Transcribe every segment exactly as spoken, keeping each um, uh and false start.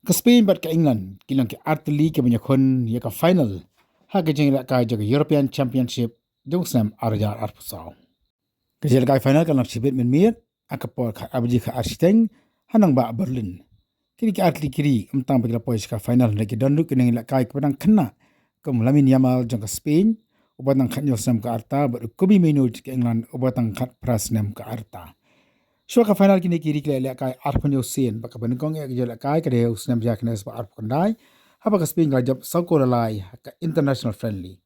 Ka Spain bad ka England ki long ki artylli kiban ïakhun ïa ka final ha ka jingïalehkai jong ka European Championship jong u snem ar hajar arphew saw. Ka jingïalehkai final ka long shibit mynmiet ha ka por khatar baje khatar shiteng ha nongbah Berlin. Kine ki artylli ki ri ym tang ba ki la poi sha ka final hynrei ki don ruh ki nongïalehkai kiba dang khynnah kum u Lamine Yamal jong ka Spain uba tang khathynñiew snem ka rta bad u Kobbie Mainoo jong ka England uba tang khatphra snem ka rta. Shuwa ka final kine ki ri ki la ïalehkai arphew hynñiew sien bad kaba nyngkong ïa ka jingïalehkai ka dei ha u snem shi hajar khyndai spah arphew khyndai haba ka Spain ka la jop saw kol la lai ha ka international friendly.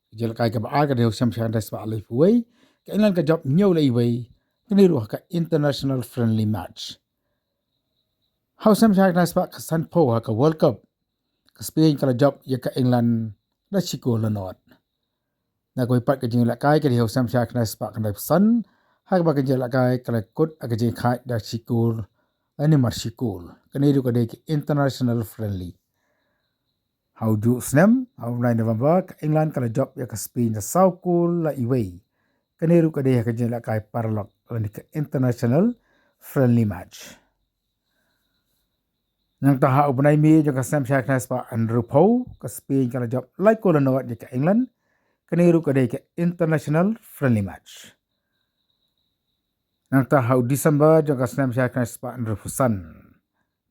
Ka jingïalehkai kaba ar ka dei ha u snem shi hajar khyndai spah laiphew wei, ka England ka jop hynñiew la iwei, kane ruh ha ka international friendly match. Ha u snem shi hajar khyndai spah khatsanphew ha ka World Cup, ka Spain ka la jop ïa ka England da shi kol la nod. Na kawei pat ka jingïalehkai ka dei ha u snem shi hajar khyndai spah khyndaiphew san, ha kaba ka jingïalehkai ka la kut ha ka jingkhaid da shi kol lane mar shi kol. Kane ruh ka dei ka international friendly. Ha u juh snem, ha u bnai November, ka England ka la jop ïa ka Spain da saw kol la iwei. Kane ruh ka dei ha ka jingïalehkai paralok lane ka international friendly match. Nangta ha u bnai May jong ka snem shi hajar khyndai spah hynriewphew, ka Spain ka la jop lai kol la nod ïa ka England. Kane ruh ka dei ka international friendly match. Nangta ha u December jong ka snem shi hajar khyndai spah hynriewphew san,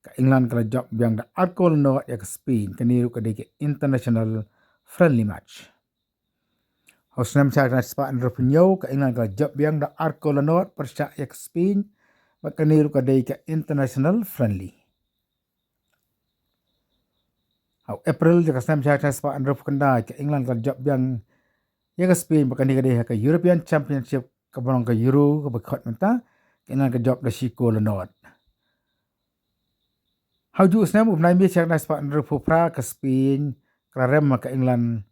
ka England ka la jop biang da ar kol la nod ïa ka Spain, kane ruh ka dei ka international friendly match. Ha u snem shi hajar khyndai spah hynriewphew hynñiew, ka England ka la jop biang da ar kol la nod pyrshah ïa ka Spain, bad kane ruh ka dei ka international friendly. Ha u April jong ka snem shi hajar khyndai spah hynriewphew khyndai, ka England ka la jop biang ïa ka Spain, bad kane ka dei ha ka European Championship kaba long ka Euro kaba khot mynta, ka England ka jop da shi kol la nod. Ha u juh snem u bnai May shi hajar khyndai spah hynriewphew phra, ka Spain ka la rem ha ka England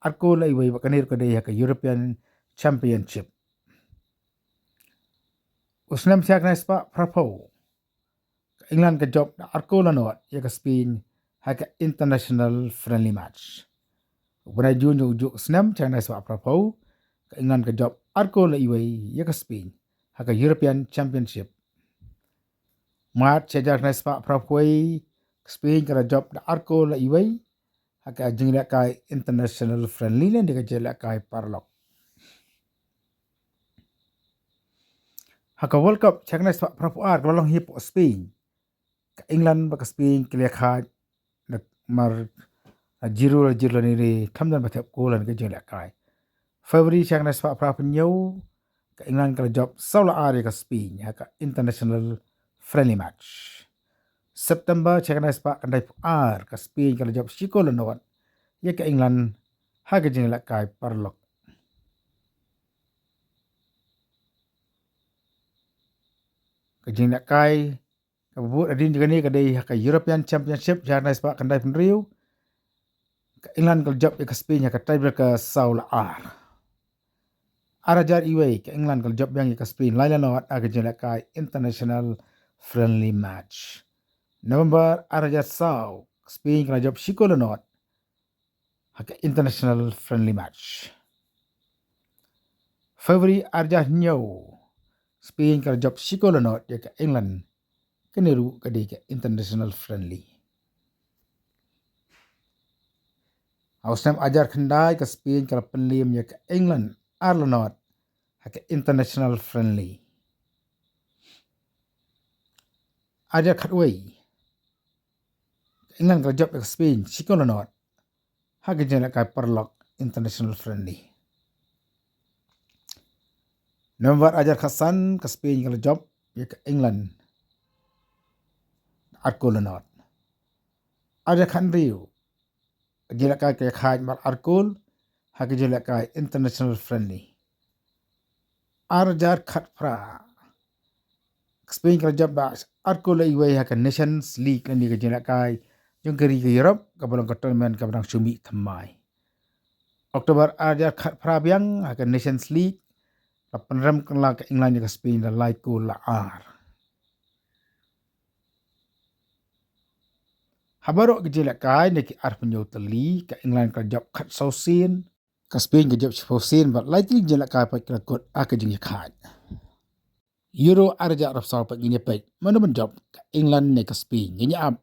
ar kol la iwei, bad kane ruh ka dei ha ka European Championship. U snem shi hajar khyndai spah phraphew, ka England ka jop da ar kol la nod ïa ka Spain ha ka international friendly match. U bnai June jong u juh snem shi hajar khyndai spah phraphew, ka England ka jop ar kol la iwei ïa ka Spain ha ka European Championship. March shi hajar khyndai spah phraphew wei, ka Spain ka la jop da ar kol la iwei ha ka jingïalehkai international friendly lane ka jingïalehkai paralok. Ha ka World Cup shi hajar khyndai spah phraphew ar kaba long hi hapoh Spain, ka England bad ka Spain ki la ïakhaid da mar zero la zero lane khlem don ba thep kol ha ka jingïalehkai. February shi hajar khyndai spah phraphew hynñiew, ka England ka la jop saw la ar ïa ka Spain ha ka international friendly match. September shi hajar khyndai spah khyndaiphew ar, ka Spain ka la jop shi kol la nod ïa ka England ha ka jingïalehkai paralok. Ka jingïalehkai kaba bud hadien jong kane ka dei ha ka European Championship shi hajar khyndai spah khyndaiphew hynriew, ka England ka la jop ïa ka Spain ha ka tiebreaker saw la ar. Ar hajar iwei, ka England ka la jop biang ïa ka Spain lai la nod ha ka jingïalehkai international friendly match. November ar hajar saw, ka Spain ka la jop shi kol la nod ha ka international friendly match. February ar hajar hynñiew, Spain ka la jop shi kol la nod ïa ka England, kane ruh ka dei ka international friendly. Ha u snem ar hajar khyndai, ka Spain ka la pynliem ïa ka England ar la nod ha ka international friendly. Ar hajar khatwei, ka England ka la jop ïa ka Spain shi kol la nod ha ka jingïalehkai paralok international friendly. November ar hajar khatsan, ka Spain ka la jop ïa ka England ar kol la nod. Ar hajar khathynriew, ka jingïalehkai ka ïakhaid mar ar kol ha ka jingïalehkai international friendly. Ar hajar khatphra, ka Spain ka la jop da ar kol la iwei ha ka Nations League lane ka jingïalehkai jong ka ri ka Europe kaba long ka tournament kaba dang shu mih thymmai. October ar hajar khatphra biang, ha ka Nations League la pynrem kylla ka England ïa ka Spain da lai kol la ar. Ha baroh ki jingïalehkai na ki arphew hynñiew tylli, ka England ka la jop khatsaw sien, ka Spain ka jop shiphew sien bad lai tylli ki jingïalehkai pat ki la kut ha ka jingïakhaid. Euro ar hajar arphew saw pat ngin ïa peit mano ban jop, ka England ne ka Spain. Ngin ïa ap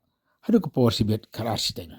haduh ka por shibit khatar shiteng.